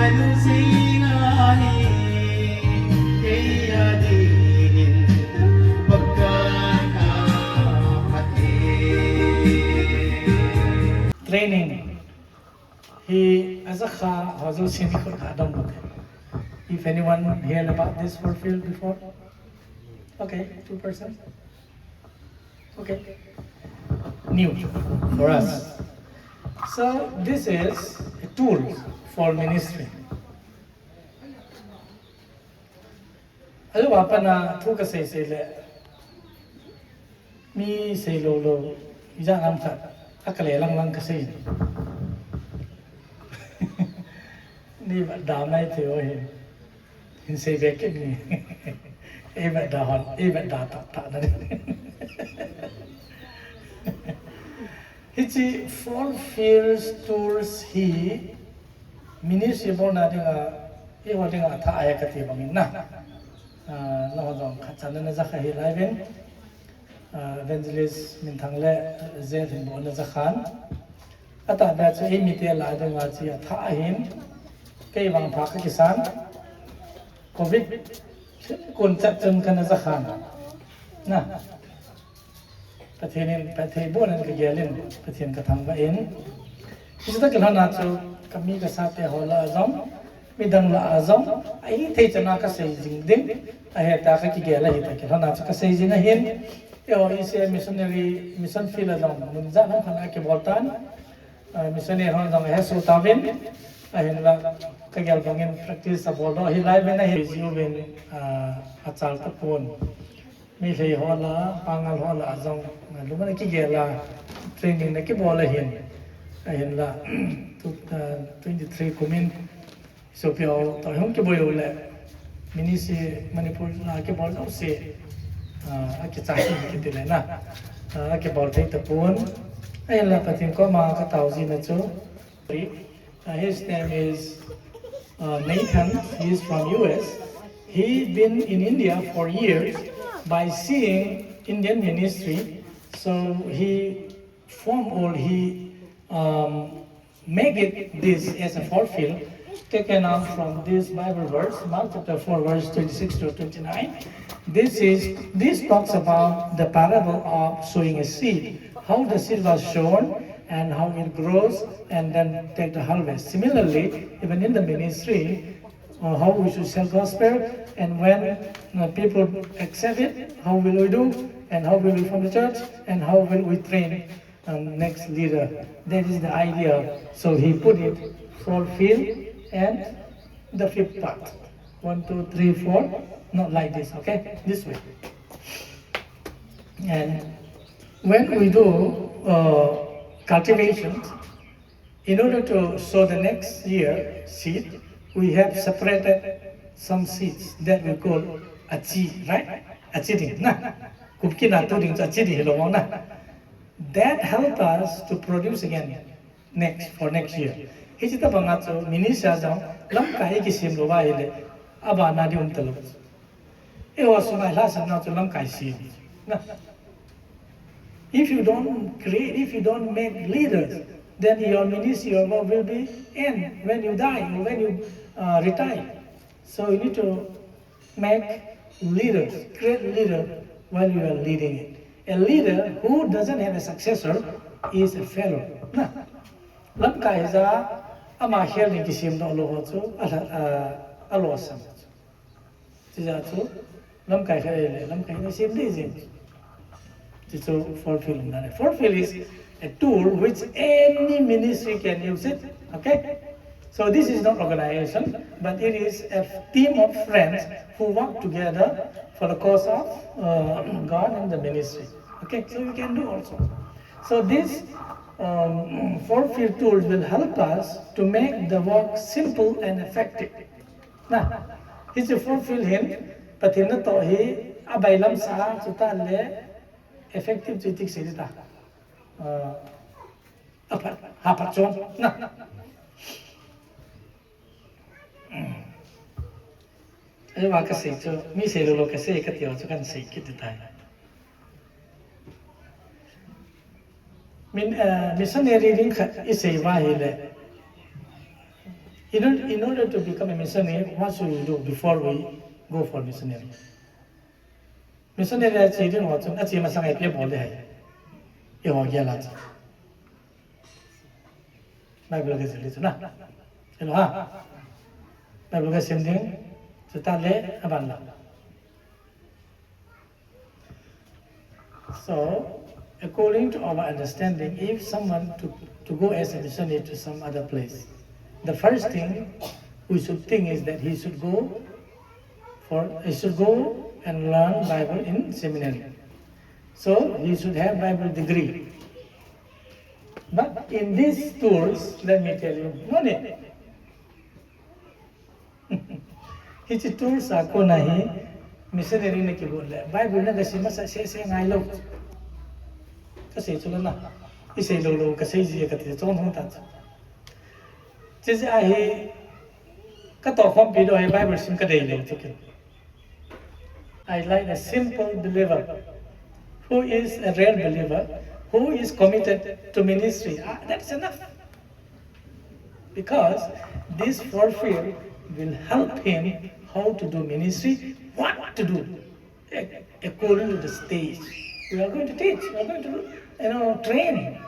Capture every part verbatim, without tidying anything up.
Training hi ajakha ho jouse ni khut a dong bote. If anyone heard about this fourth field before? Okay, two percent. Okay. New for us. So this is a tool for ministry. Alu apa na thu kasei sei le. Mi sei lou lou, ijat ham khat, akale lang lang kasei. Ni ba da mai thei o hi. Hin sei be kit ni. Ei ba da hon, ei ba da ta ta na ni. Hichi fourth field tools hi ministry bolna dinga, eiho dinga athah ahi kati bangin na. Ah, nangho jong khat chan na jakha hi lai uvin. Ah, Evangelist Minthang le, eh, Zel hin bol na jakhan. Atahbeh chu eimite lah a dinga chu athah ahin. Kei vang pha kakisan. Covid kun chat chun kana jakhan. Na. Pathen in, Pathen bol in kagel in, Pathen kathangvah in. Hiche tah kilhon a chu, kami kasate ho lah a jong, midang lah a jong, ahithei chan a kasei jing ding, ahi tia kakigel ahi tah kilhon a chu kasei jing ahin, eiho hiche missionary, mission field a jong, mun jat ham khat a kibol tan, ah, missionary hon jong ahesoh tauvin, ahinla, kagel bangin practice abol doh ahi lai uvin ahi jiuvin, ah, achal tapon. Meitei ho lah a, Pangal ho lah a jong, ah, lungna kigel a, training na kibol ahin, ahinla, tu, ah, twenty-three kumin, sopi ho, toh hung kiboi u le, ministry Manipur lah a kibol jouse, ah, akichai kiti le na, ah, akibol thei tapon, ahinla Pathen koma katao jina chu, Uh, his name is, uh, Nathan. He is from U S. He been in India for years by seeing Indian ministry. So he form or he, um, make it this as a fourth field, taken out from this Bible verse, Mark chapter four, verse twenty-six to twenty-nine. This is, this talks about the parable of sowing a seed, how the seed was sown and how it grows and then take the harvest. Similarly, even in the ministry, uh, how we should sell gospel, and when, uh, people accept it, how will we do, and how will we form the church, and how will we train, um, next leader. That is the idea. So he put it fourth field and the fifth part. One, two, three, four. Not like this, okay? This way. And when we do, uh, cultivation, in order to sow the next year seed, we have separated some seeds that we call achi, right? Achi ding na. Kumki na tu ding chu achi ding hilou na. That help us to produce again next, for next year. Hichi tabang a chu ministry a jong lamkai ikisem lou va ahile, abana di um talou. Eiho sunga lhahsamna chu lamkai sem. Na. If you don't create, if you don't make leaders, then your ministry, your work will be end when you die or when you, uh, retire. So you need to make leaders, create leader while you are leading it. A leader who doesn't have a successor is a failure. Na. Lamkai ja ama khel ding kisem doh lou ho chu a, a, alosam. Chujeh chun, lamkai khat le, lamkai ni sem ding jing. Chuchu fourth field na le. Fourth field is a tool which any ministry can use it. Okay? So this is not organization, but it is a team of friends who work together for the cause of, uh, God and the ministry. Okay? So you can do also. So this, um, fourth field tools will help us to make the work simple and effective. Na, hiche fourth field hin, Pathen natoh hi, abailam sa, chuta le, effective chu ipi ti sei ding ta. Ah, aphat, haphat chom, na. Ei va kasei chu, mi sei lou lou kasei kati ho chu kasei kit tai. Min, eh, missionary ding khat isei va hile. In order, in order to become a missionary, what should we do before we go for missionary? Missionary a che ding ho chun, a che masang a ipi bol ding ham? Eiho gel a chu Bible ka sim ding chu na. Hello ha. Bible ka sim ding. Chutah le aban la. So, according to our understanding, if someone to, to go as a missionary to some other place, the first thing we should think is that he should go for, he should go and learn Bible in seminary. So, he should have Bible degree. But in these tours, let me tell you, no need. Hiche tours a kona hi missionary na kibol le Bible na kasim masah sese ngai lou. Kasei chu la na. Isei lou lou kasei ji kati chon hung ta. Hiche a hi katoh khompi doh hi Bible sim kadei lou chu kin. I like a simple believer who is a real believer, who is committed to ministry. Ah, that's enough. Because this four field will help him how to do ministry, what to do, ac-, according to the stage. We are going to teach, we are going to, you know, train.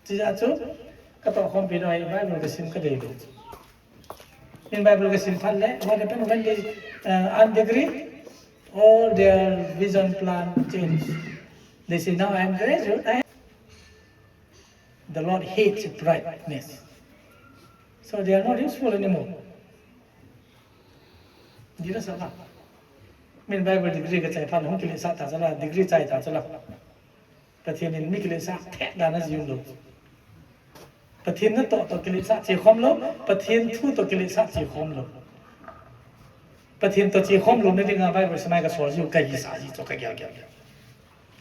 Hiche a chu, katoh khompi doh hi Bible kasim kadei lou. In Bible kasim phat le, what happened when they, uh, earn degree? All their vision plan change. They say, "Now I am graduate, I am." The Lord hates prideness. So they are not useful anymore. Dira sa la. Min Bible degree kachai phat hung kiletsah ta chu la, degree chai ta chu la. Pathen in mi kiletsah thet dan a jing lou. Pathen natoh toh kiletsah che khom lou, Pathen thu toh kiletsah che khom lou. Pathen toh che khom louna dinga Bible sim a kasol jiu kahisah ji chu kagel gel.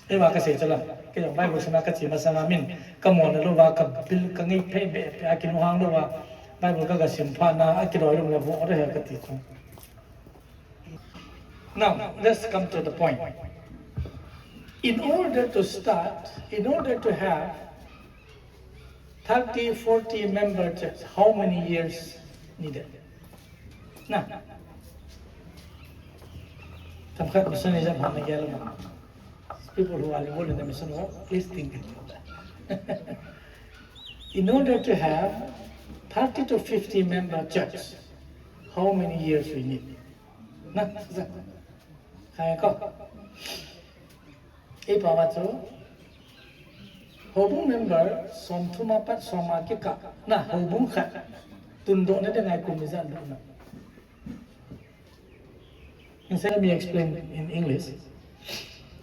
Eiva kasei chu la, kei jong Bible sim a kache masang a min kamona louva, kabil kangai phei be be a, kinunghang louva, Bible ka, kasim phat na a kiloi lum le vo re he kati chu. Now, let's come to the point. In order to start, in order to have thirty, forty member church, how many years needed? Na. Themkhat mission is a hon a yellow. People who are involved in the mission work, please think about that. In order to have thirty to fifty member church, how many years we need? Na, hai ko. Ei pao a chu, houbung member somthum apat som a kikah na houbung khat tundoh na dinga kum ijat doh na. Instead, let me explain in English.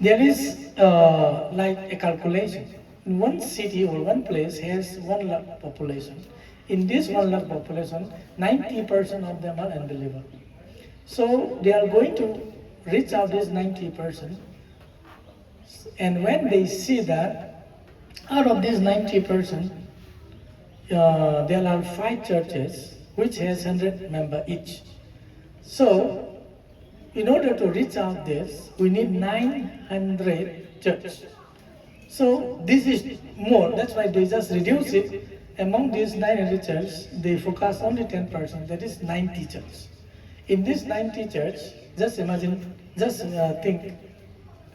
There is, uh, like, a calculation. One city or one place has one lakh population. In this one lakh population, ninety percent of them are unbelievers. So they are going to reach out this ninety percent. And when they see that out of these ninety percent, uh, there are five churches which has hundred member each. So, in order to reach out this, we need nine hundred churches. So this is more. That's why they just reduce it. Among these nine hundred churches, they focus only ten percent, that is ninety churches. In this ninety church, just imagine, just, uh, think,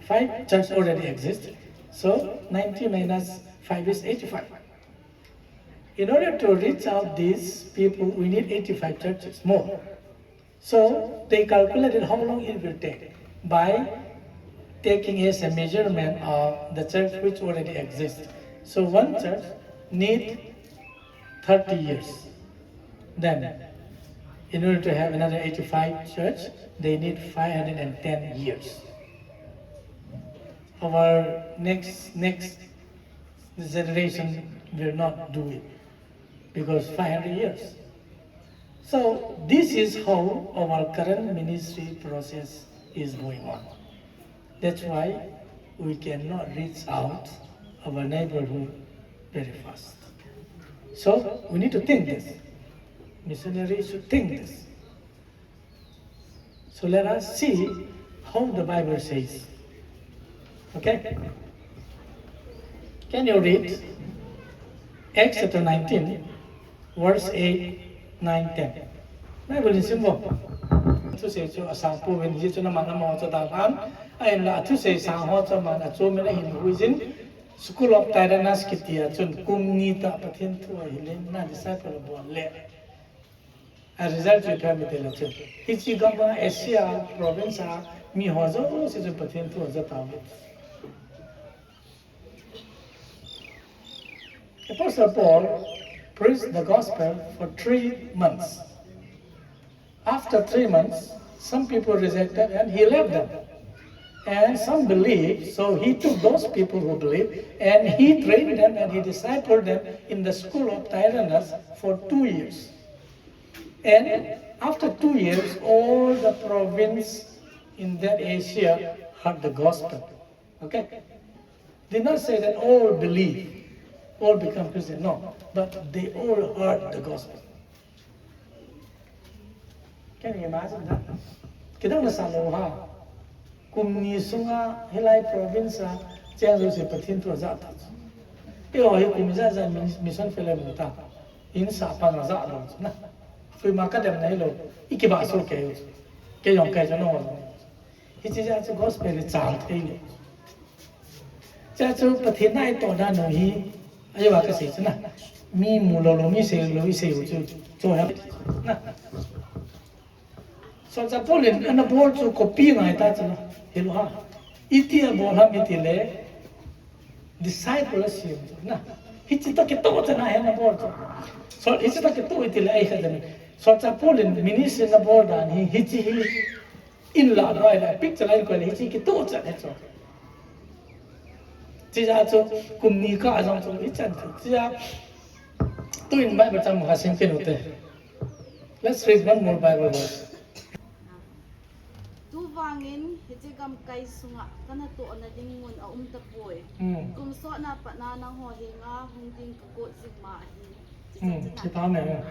five churches already exist. So ninety minus five is eighty-five. In order to reach out these people, we need eighty-five churches more. So they calculated how long it will take by taking as a measurement of the church which already exists. So one church need thirty years. Then, in order to have another eighty-five church, they need five hundred and ten years. Our next, next generation will not do it because five hundred years. So this is how our current ministry process is going on. That's why we cannot reach out our neighborhood very fast. So we need to think this. Missionaries should think this. So let us see how the Bible says. Okay? Can you read Acts chapter nineteen, verse eight nine, ten. Bible in sim vo. Thusei chu asang pouvin, hichu naman amaho chu dalhan. Ahinla athusei sang ho chu aman achomin ahin huijin. School of Tyrannus kiti a chun kum ni tah Pathen thu ahilin, na disciple abol le. A result chu ipi ham itile chun, hiche gam a Asia province a miho jouse chun Pathen thu aja tauve. Apostle Paul preached the gospel for three months. After three months, some people rejected and he left them. And some believed, so he took those people who believed and he trained them and he discipled them in the school of Tyrannus for two years. And after two years, all the province in that Asia heard the gospel. Okay? Did not say that all believe, all become Christian. No, but they all heard the gospel. Can you imagine that? Kidang na sa lou ha. Kum ni sunga hilai province a cheng jouse Pathen thu aja ta. Eiho hi kum ijat jat mission field a imu ta. Insa pang aja lou na. Koima kadem nai lou. I kibah soh kei u. Kei jong kei jong no. Hiche jeh a chu gospel hi chang thei lou. Chua chu Pathen na itoh dan u hi, ajeh a kasei chu na. Mi mu lou lou, mi sei lou, i sei u chu, chu hi na. Solchah Paul in ana bol chu copy ngai ta chu na. Hilou ha. Iti abol ham itile, disciple asem chu na. Hiche toh kitoh chan a hi ana bol chu. So, hiche toh kitoh itile, ei kha chan. Solchah Paul in ministry ana bol dan hi, hiche hi, in la noi la, picture la in koi le, hiche kitoh chan hi chu. Chijeh chu, kum ni kah jong chu, hichan chu. Chijeh, tuin Bible chang khat sim kit u te. Let's read one more Bible verse. Tuvangin hiche gamkai sunga kanatohna ding mun aum tapoi. Hmm. Kum sotna patna nangho henga hung ding kakot jing ma ahi. Hmm, chita ne.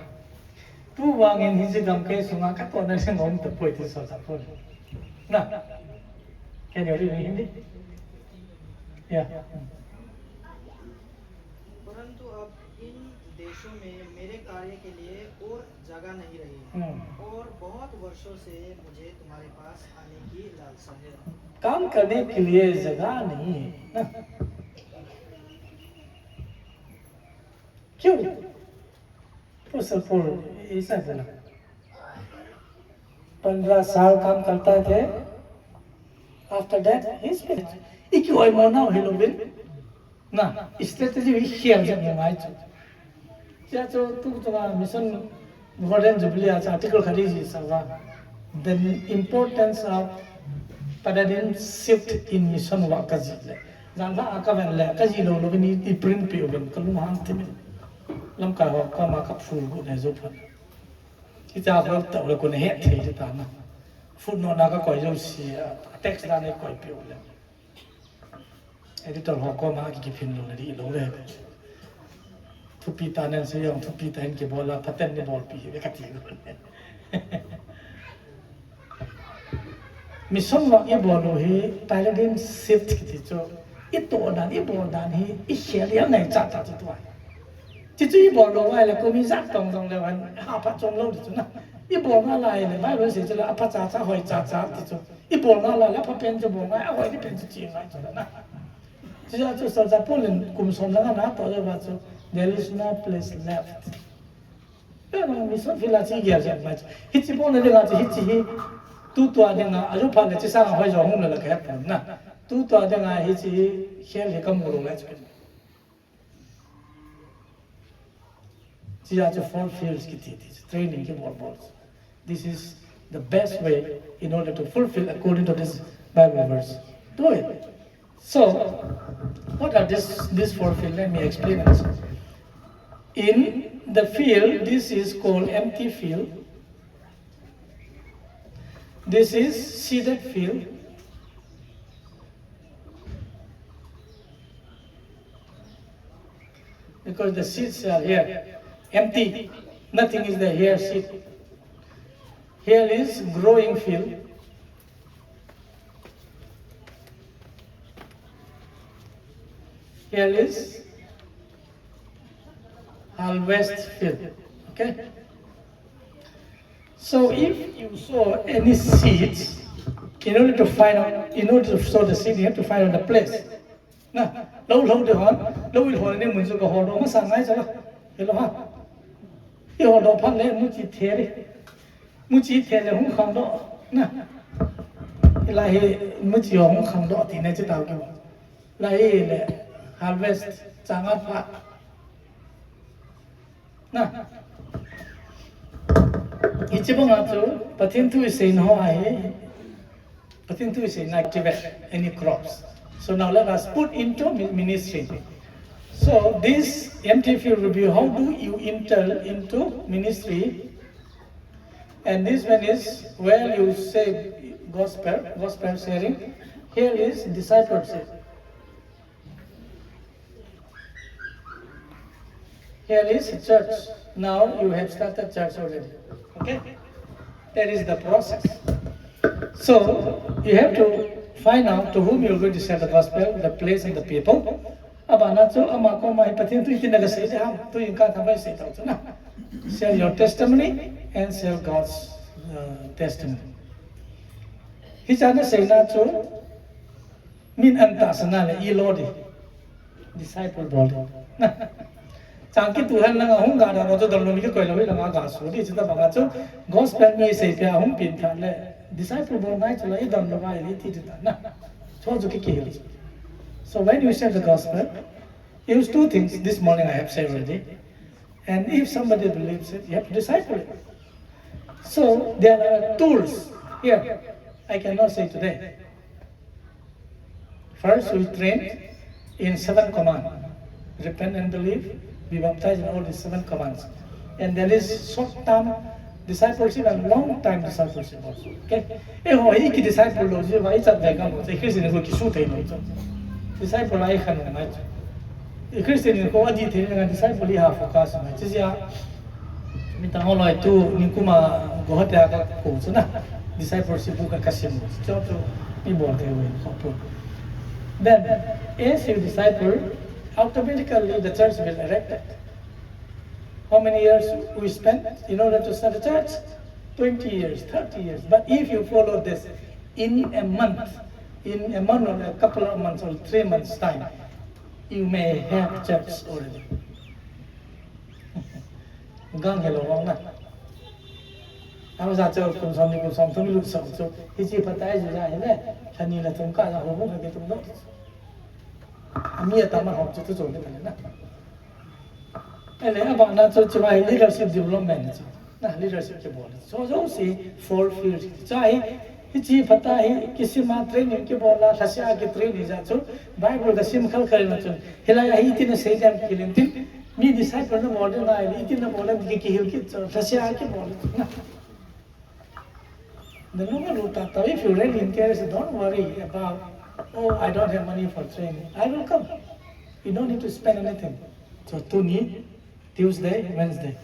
Tuvangin hiche gamkai sunga katohna ding aum tapoi ti Solchah Paul. Na. Can you read in Hindi? Yeah. Hmm. परंतु अब इन देशों में मेरे कार्य के लिए और जगह नहीं रही है। हम्म। और बहुत वर्षों से मुझे तुम्हारे पास आने की लालसा है। काम करने के लिए जगह नहीं है ना? क्यों? Apostle Paul ऐसा बोला। पन्द्रह साल काम करता थे, after that, he's finished. Iki oi mo na hilo bin. Na, strategy hi khel jep ngai chu. Chua chu tu chunga mission Golden Jubilee a chu article khat ijih sa va. The importance of paradigm shift in mission work kajih le. Jan la a kaven le, kajih lou lou ni i print peh uvin, kalung hang thim in. Lamkai ho koma kaphul got ne jou phat. Hitia hol tau le kona het thei le ta na. Footnote na kakoi jouse, text na nei koi peh u le. Editor ho koma ki, kiphin lou le di lou le. Thupi tah nei sei jong, thupi tah in kibol a, phaten nei bolpi ve kati lou le. Mission work ibol u hi paradigm shift kiti chu. Itoh dan, ibol dan hi, ikhel i angaichat tah chu tua. Chuchu ibol lou ngai le, kum ijat tong tong le, apha chom lou ti chu na. Ibol ngai lai le, Bible sei chu le, apha chacha, hoi chacha ti chu. Ibol ngai lai le, apha pen chu bol ngai, ahoi pen chu che ngai chu le na. Chujeh chu Solchah Paul in kum som le nga na toh le va chu, there is no place left. Ei, mission field a chu igel jep mai chu. Hiche bolna dinga chu hiche hi, tutua dinga, ajo phat le hiche sanga hoi jo hung le la kahe pon na. Tutua dinga hiche hi, khel hi kamu lou lai chu. Chujeh chu four fields kiti, ti, training kibol bol. This is the best way in order to fulfill according to this Bible verse. Do it. So, what are this, this four fields? Let me explain this. In the field, this is called empty field. This is seeded field. Because the seeds are here, empty. Nothing is there here, seed. Here is growing field. Here is harvest field. Okay? So if you sow any seeds, in order to find out, in order to sow the seed, you have to find out the place. Na, lou lou de hon, lou il hon ni mun su ka hol do ma sa ngai sa la. Hello ha. I hol do phan le mu chi the ri. Mu chi the le hung khang do. Na. Ila hi mu chi hung khang do ti ne chi tau ki. La hi le harvest chang a pha. Na. Hichi banga chu Pathen thu i seina ho ahi. Pathen thu i seina activate any crops. So now let us put into mi- ministry. So this M T F review, how do you enter into ministry? And this one is where you say gospel, gospel sharing. Here is discipleship. Here is church. Now you have started church already. Okay? That is the process. So you have to find out to whom you're going to share the gospel, the place and the people. Abana chu ama koma hi Pathen thu iti na ka sei de ham, tu in ka tha vai sei tau chu na. Share your testimony and share God's uh, testimony. Hi cha na sei na chu min an ta sana le i lo di. Disciple bol di. Na. Chang ki tu han na nga hung ga da ro chu dam lo mi ki koi lo hi la nga ga su di chi ta ba nga chu gospel mi sei pia hung pin tha le disciple bol ngai chu la i dam lo ngai ni ti ta na. Cho chu ki ki hil. So when you share the gospel, use two things. This morning I have said already. And if somebody believes it, you have to disciple it. So there are tools here. I cannot say today. First, we train in seven command. Repent and believe, be baptized in all these seven commands. And there is short-term discipleship and long-term discipleship also. Okay? Eh, ho, i ki disciple lo, ji wa i chat dai ka lo, Christian ko ki su thei lo. Disciple ai khan ngai. Christian ko adi thei ngai, disciple i ha focus ngai. Chi ya, mi ta ho loi tu, ni kuma go ha ta ka ko chu na. Discipleship bu ka ka sim. Chu chu, mi bol thei wen ko pu. Then, as you disciple, automatically the church will erect. How many years we spent in order to start a church? Twenty years, thirty years. But if you follow this, in a month, in a month or a couple of months or three months' time, you may have church already. Gang hello wang na. Ama sa cho kum som ni kum som thum lu som cho. Hichi patai ju ja hele. Thani la thum ka ja ho ho ke tum no. Ami ta ma ho chu tu cho ni ta na. Ele, abana chu, chu hi leadership development chu. Na leadership kibol. So, so si four fields. Chu hi, hichi phat a hi, kisima training kibol a, lhasia ki training ja chu, Bible ka sim khal khal na chu. Hilai a hi tin a sei dem kilin tin. Mi disciple na bol na, hi tin na bol ki, ki hil ki chu, lhasia kibol. Na. The longer you talk, if you really interested, don't worry about, "Oh, I don't have money for training." I will come. You don't need to spend anything. So tuni, Tuesday, Wednesday.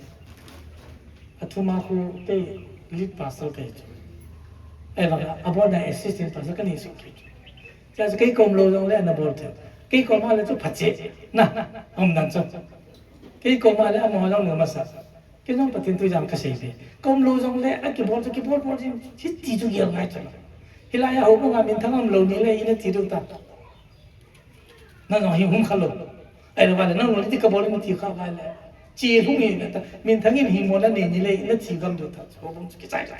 Athuma khu te lead pastor te. Eva, abona assistant pastor kani so. Just kei kom lo jong le na bol the. Kei kom a le chu phache. Na, om nan chu. Kei kom a le amo jong le masa. Kei jong Pathen thu jam ka sei ve. Kom lo jong le, a kibol chu kibol bol jing, hiti chu gel ngai chu. Hilai a houbung a minthang um lo ni le, ina ti deu ta. Na jong hi hum kha lo. Ai lo va le, na lo ti ka bol ni ti kha va le. Chi hung hi na ta, minthang in hi mo na ni ni le, ina ti gam deu ta. Houbung chu kichai ta.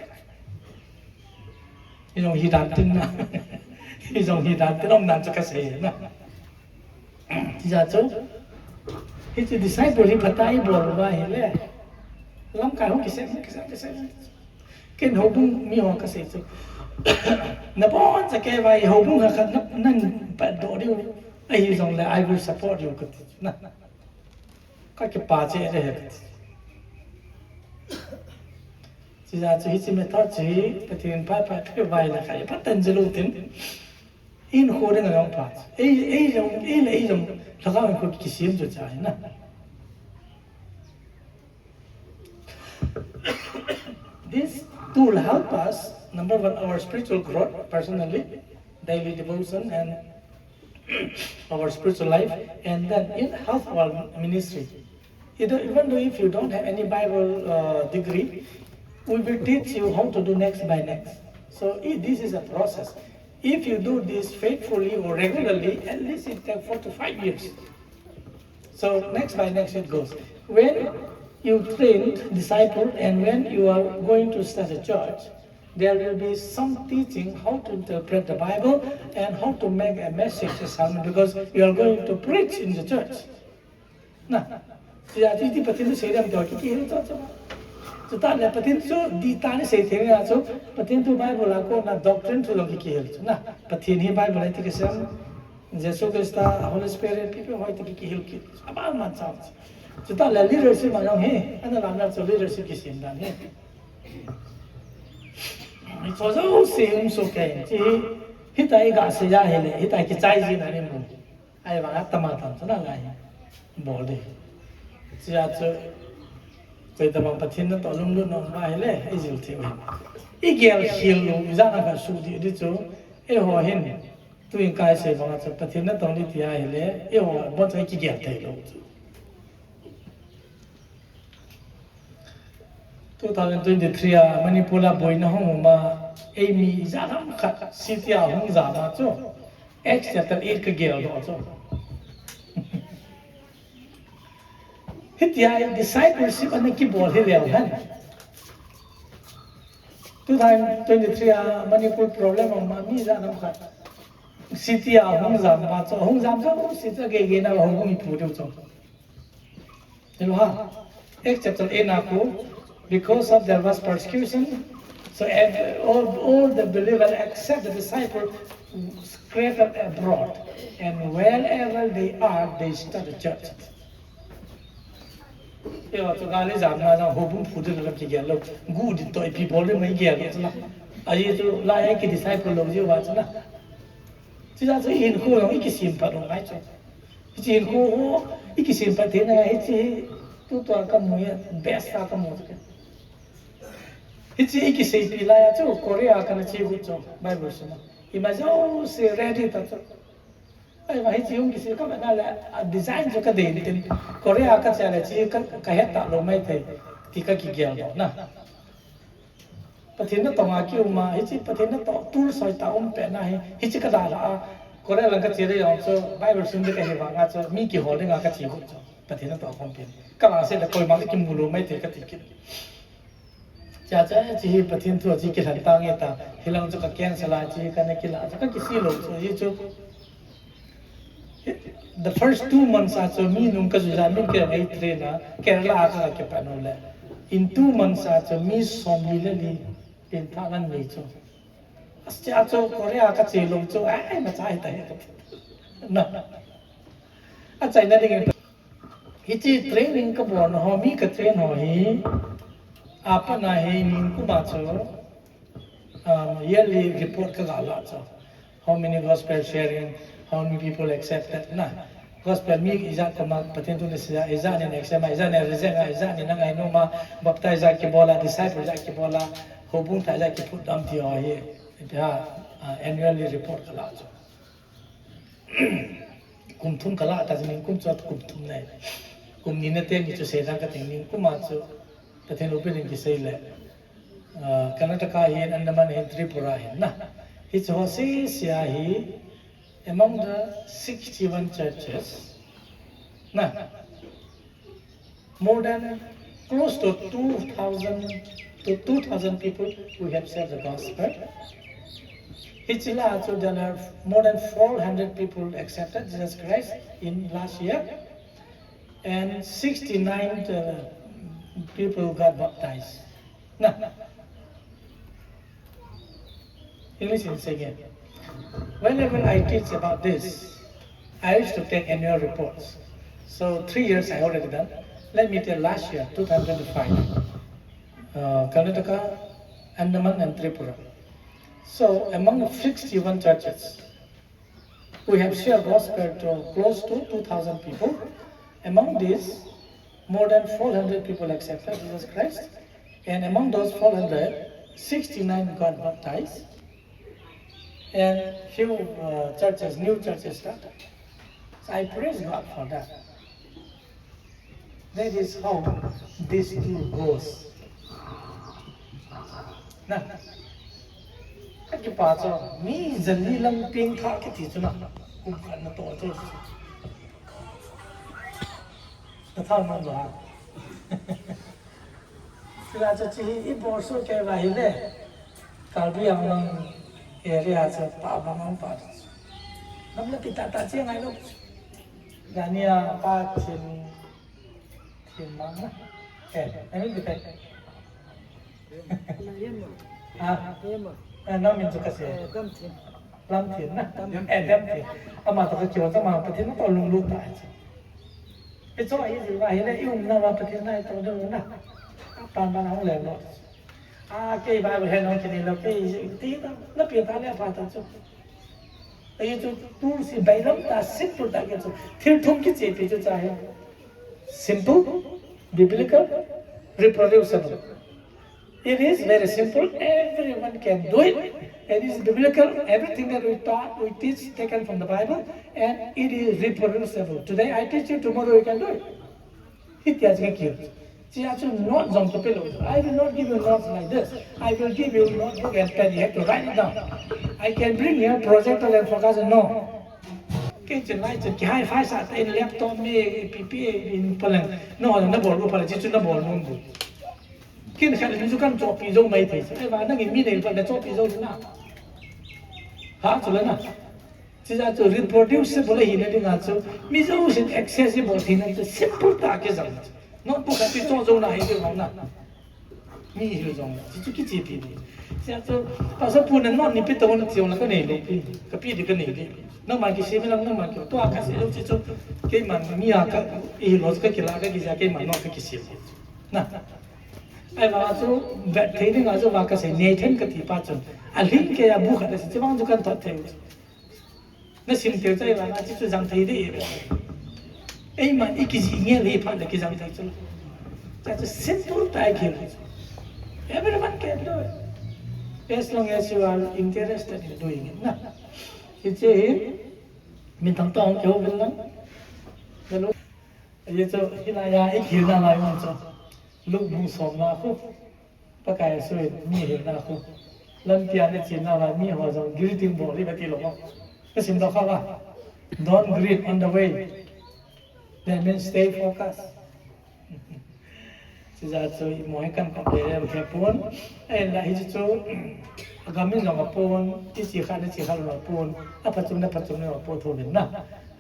Hi jong hi dan tin na. Hi jong hi dan tin um nan chu ka sei na. Ti ja chu. Hichi disciple hi phat a i bol uva ahile. Lamkai hung kisem, hung kisem, kisem. Ken houbung mi ho ka sei chu. Na bon cha kei vai houbung ha khat na, nan pat doh diu. Ahi jong le, "I will support you," ka ti. Na. Ka kipah cheh le he ka ti. Ti ja chu hichi method chu hi, Pathen pha pha phe vai le kha, i pha tan je lo tin. In kho ding a jong pha. Ei, ei jong, ei le ei jong, lhagao in kho kisem chu cha hi na. This tool help us, number one, our spiritual growth personally, daily devotion and our spiritual life, and then it help our ministry. Even though if you don't have any Bible uh, degree, We will teach you how to do next by next. So i- this is a process. If you do this faithfully or regularly, at least it takes four to five years. So next by next it goes. When you train disciple and when you are going to start a church, there will be some teaching how to interpret the Bible and how to make a message to someone, because you are going to preach in the church. Na, tia ti ti Pathen tu sei dam to ki ki hil to to. Chuta le Pathen tu di ta ni sei thei na chu Pathen tu Bible a ko na doctrine tu lo ki ki hil chu na. Pathen hi Bible a ti ka sem. Jesu Christa, Holy Spirit, people hoi ti ki ki hil ki. Aba man chao. Chuta le leadership ma yong he, ana lam na chu leadership ki sim dan he. Cho zo se um so ke. Ti hi ta i ga se ya he le, hi ta ki chai ji na ni mu. Ahivang a tama tam chu na lai bol ding. Chia chu, koi tama Pathen natoh lunglut na um ahile, i jil thei u hin. I gel khel lou, i jana kha su di di chu, eiho hin, tu in kai sei vang a chu, Pathen natoh ni ti ahile, eiho bon chu i kigel thei lou chu. Two thousand twenty-three a Manipur a boina hung um a, eimi ijat ham khat city a hung jam a chu, Acts chapter eight ka gel doh chu. Hitia discipleship ana kibol hi leu hen. Two thousand twenty-three a Manipur problem um a mi ijat ham khat city a hung jam a chu, hung jam chu city a gei gei na hung hung i pu deu chu. Hello, ha. Acts chapter eight na ko, because of there was persecution, so ev- all, all the believers except the disciple scattered abroad, and wherever they are, they start a church. Yo, to gali jam na jam ho bum phu de la ki gel lou, gu di to i people de mai gel lou na. Aye to la ye ki disciple lou je wa na. Ti ja to in ko lou i ki sim pa lou mai to. Hichi hinkho ho, i kisem pat theina, hichi hi, tutua ka mu hi, best a ka mu chu. Hichi i kiseipi lai a chu, Korea kana che got chu, Bible sung a. Ima jouse ready ta chu. Ahivang hichi hung kisei ka na le, a design chu ka dei tin. Korea ka che le chi ka, ka het ta lou mai thei, ti ka kigel lou na. Pathen natong a ki um a, hichi Pathen natoh tool soi ta um pet na hi, hichi ka dalha a, Korea lang ka che le jong chu, Bible sim ding ka hi vang a chu, mi kihol ding a ka che got chu, Pathen natoh khom pen. Ka la se le koima ka kimu lou mai thei ka ti kit. Cha cha, chi hi Pathen thu a chi kilhen ta nge ta, hilang chu ka cancel a chi ka na kila, chu ka kisi lou chu, hi chu. The first two months a chu mi nung ka jui ja min ke ei train a, Kerala a ka kipat u le. In two months a chu mi som li le li pengtha nan nei chu. Aste a chu Korea ka che lou chu, ai, na chai ta he. Na. A chai na ding. Hichi training ka bol na ho, mi ka train ho hi. Apa na hi nikum a chu. Um, yearly report ka ga la chu. How many gospel sharing, how many people accepted, na. Gospel mi ijat koma Pathen thu ni sia, ijat ni accept ma, ijat ni reject ma, ijat ni na ngainom a, baptize ijat kibol a, disciple ijat kibol a, houbung tha ijat kiphut dam ti ho hi. Iti ha, uh, annually report ka la chu. Kum thum ka la ta chu nikum chu kum thum nei. Kum ni na te ni chu sei dang ka ting nikum a chu Pathen loupina kisei le. Ah, Karnataka hin, Andaman hin, Tripura hin na. Hichi ho sese a hi, among the sixty-one churches, na, more than close to two thousand to two thousand people who have shared the gospel. Hichi la chu there are more than four hundred people accepted Jesus Christ in last year, and sixty-nine, uh, people got baptized. Na. English in say again. Whenever I teach about this, I used to take annual reports. So three years I already done. Let me tell last year, two thousand twenty-five, uh, Karnataka, Andaman and Tripura. So among the sixty-one churches, we have shared gospel to close to two thousand people. Among these, more than four hundred people accepted Jesus Christ. And among those four hundred, sixty-nine got baptized. And few, uh, churches, new churches started. So I praise God for that. That is how this tour goes. Na. Akipa chu, mi jani lam pengtha kiti chu na. Kum khat na to chu. Na thang man ba. Sila chu chi hi i bol su ke ba hi le. Karbi Anglong area chu pa ba mang pa. Nam la pita ta chi ngai lo. Jani a pa chin Thinmang na. Eh, na min ti pe. Ha? Eh, na min chu ka se. Lamthin na. Eh, Damthin. Ama to ka kiwa ta ma Pathen to lunglut ta chi. Pi cho ai ji wa hi le i um na wa Pathen na to do na. Pan ban hong le lo. A kei Bible he nong kini lo kei ti ta. Na pi ta le pa ta chu. Ai chu tu si bai lam ta simple ta ke chu. Thil thum kichepi chu cha he. Simple, biblical, reproducible. It is very simple. Everyone can do it. It is biblical. Everything that we taught, we teach, taken from the Bible, and it is reproducible. Today I teach you, tomorrow you can do it. Hitia chu kikil. Chia chu note jong chu pe lo. I will not give you notes like this. I will give you notebook and pen. You have to write it down. I can bring here projector and focus. No. Kei chun lai chun ki hi-fi sa ta in laptop me pi pi in palang. No, na bol ko pala chi chu na bol nom bu. Kin khat ni chu kan chopi jo mai thei. Ai ba nang in mi nei pa na chopi jo na. Ha chu la na. Chia chu reproducible hi na dinga chu mi jo sin accessible hi na chu simple ta ke jang. Notebook a pi cho jo na hi de na. Mi hi jong, chi chu kichi pi ni. Sia chu, pastor pu na non ni pi to na chiu na ka nei lo pi. Ka pi di ka nei di. Nang ma ki si mi lang nang ma ki. To a ka si lo chi chu. Kei man mi a ka i lo ka ki la ka ki ja kei man no ka ki si. Na. Ai ba chu bet thei ding a chu ba ka se nei then ka ti pa chu. A ling ke a bu kha da si chu bang chu kan thot thei. Na sim teu chai la, na chi chu jang thei de. Ei man i ki ji nge le phat le ki jang thei chu. Cha chu simple tai ki. Everyone can do it. As long as you are interested in doing it. Na. Hi che hi. Min thang tong keu bin lang. Na lu. Ye chu hi la ya i ki na lai man chu. Lu bu som na khu. Pakai Jesu in mi hilna khu. Lampi a na chin na va mi ho jong greeting bol hi va ti lo. Ka sim doh kha va. Don't greet on the way. That means stay focused. Chia chu i mo hi kan kop le le khe pon. Ai la hi chu. A gam in jong a pon. Ti chi kha na chi kha lo pon. A pha chum na pha chum na pon tho vin na.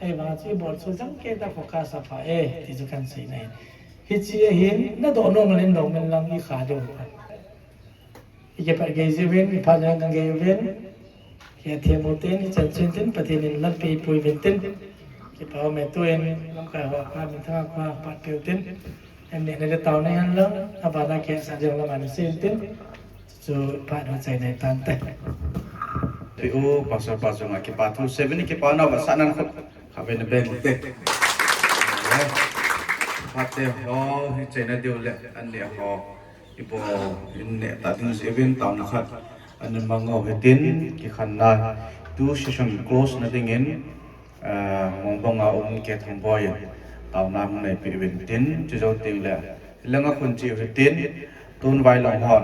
Ai va chu i bol chu jang ke ta focus a pha e. Ti chu kan sei na hi. Hichi a hin, na doh nom in doh men lang i kha deu. I kipat gei jiu vin, i phat jang kan gei vin. Ki a thiam u tin, i chan chun tin, Pathen in lampi pui vin tin. Kipa me tu in, lamkai ho kha, min thang kha, pat piu tin. Em ne ne le tau ne han lang, a ba na ke sa jong la man sin tin. Chu phat ho chai nai tan te. Pi u, pastor pa chunga kipa thu seven kipa na va sa nan khut. Kha ve na beng te. Phat te ho, hi chai na diu le, an ne ho. Ipo, in ne ta ding si event tam na khat. An ne mang ho he tin, ki khan na. Tu session close na ding in. Ah, mong bang a um ke thong boy. Tau na hung nei pi vin tin, chu jo ting le. Langa khun chi vin tin, tun vai long hon.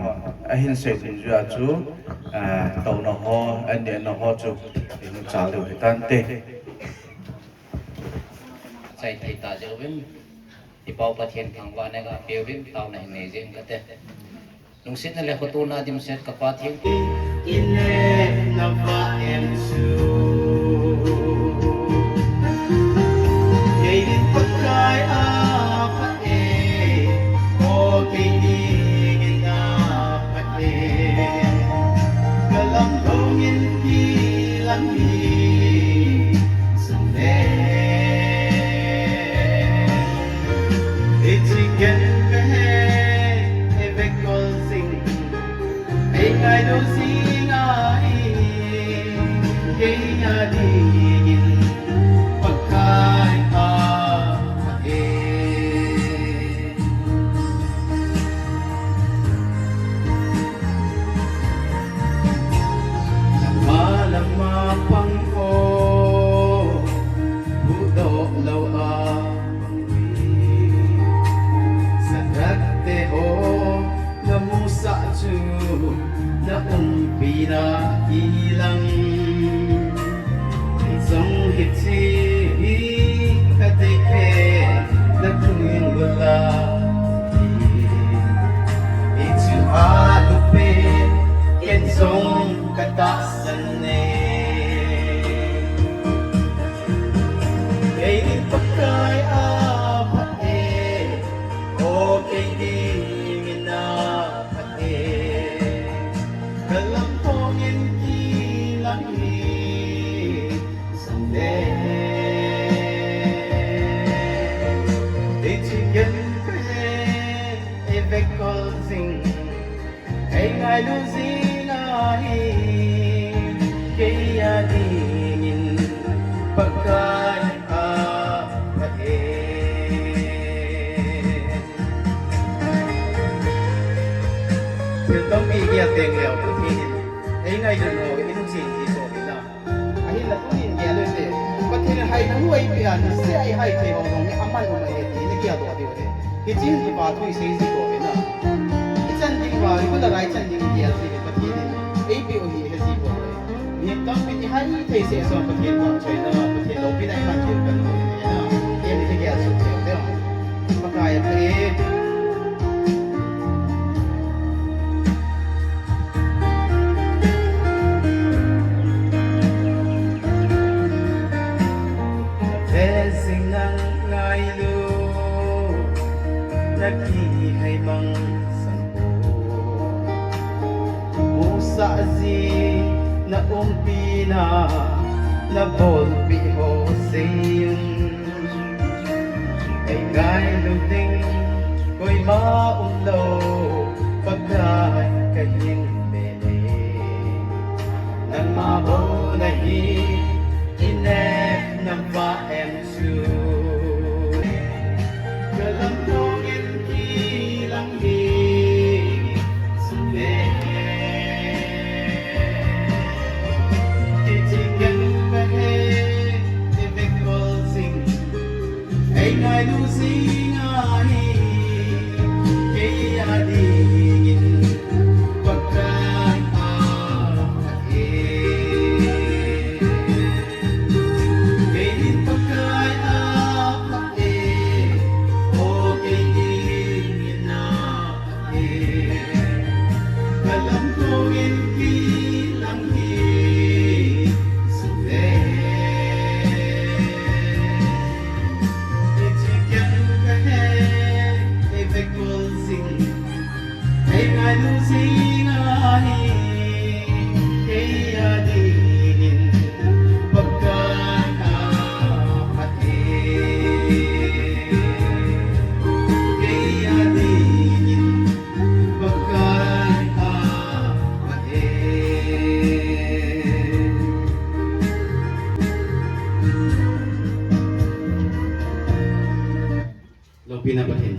A hin sei tin ju a chu, ah, tau na ho, an ne na ho chu. In cha lu hi tan te. Chai thei ta jo vin. I pau Pathen thangvahna ga pe vin, tau na hin nei jing ka te. Lungsetna le khotona dimset ka Pa theng. Ine na va em su. Kei din Pakai a pha e. O kei din a pha e. Ka lam dong in ki lam hi. Sum e. Ichi ken ve he. Eve kol sing. Ei ngai lo sing ai, kei a dingin Pakai a e. Lama lama pang o, bu do lo a. Sadak te ho, la musa chu, Na umpina kilang, jong hiche hi ka deikhen na lunggul'a, hichu alupen ken jong ka tahsan e. Kei ding Pakai apha e, o kei dingin apha e. Ka lamkong in kilang hi jongle, hiche ken kahe, eivekol jing, eingailu jing ahi, kei a dingin Pakai apha e. Thil tampi gel teng leu Pathen in eingailut ho in chen ji soh in a. Ahinla tunin gel u hite. Pathen in haina hu eipeh a, niseh a ihai thei ho jong hi aman um ahi ti na geldoh diu ahi. Hiche hin iva thu isei ji bou ahi na. Ichan ding uva, ikhut a ichan ding gel ji le Pathen in eipeh u hi he ji bou ahi. Mihem tampin ihai thei seh seh a Pathen vahchoina, Pathen loupina iman diu kahin na. Em, igel suh cheh u te. Pakai apha e. Ve jing nang ngailu, na kihei mang sang u. Musah ji na umpina, na bolpeh ho sei un. Eingailu ding koima umlou, Pakai kahin ve e. Nangma bou nahi, kinepna va em chu. Ka lamkong in kilang hi jongle, hiche ken kahe, eivekol jing, eingailu jing ahi, kei a dingin Pakai apha e. Kei ding Pakai apha e, o kei dingin apha e. Ka lamkong in kilang hi jongle, hiche ken kahe, eivekol jing, eingailu jing ahi, kei a dingin Pakai apha e. Kei a dingin Pakai apha e. Loupina Pathen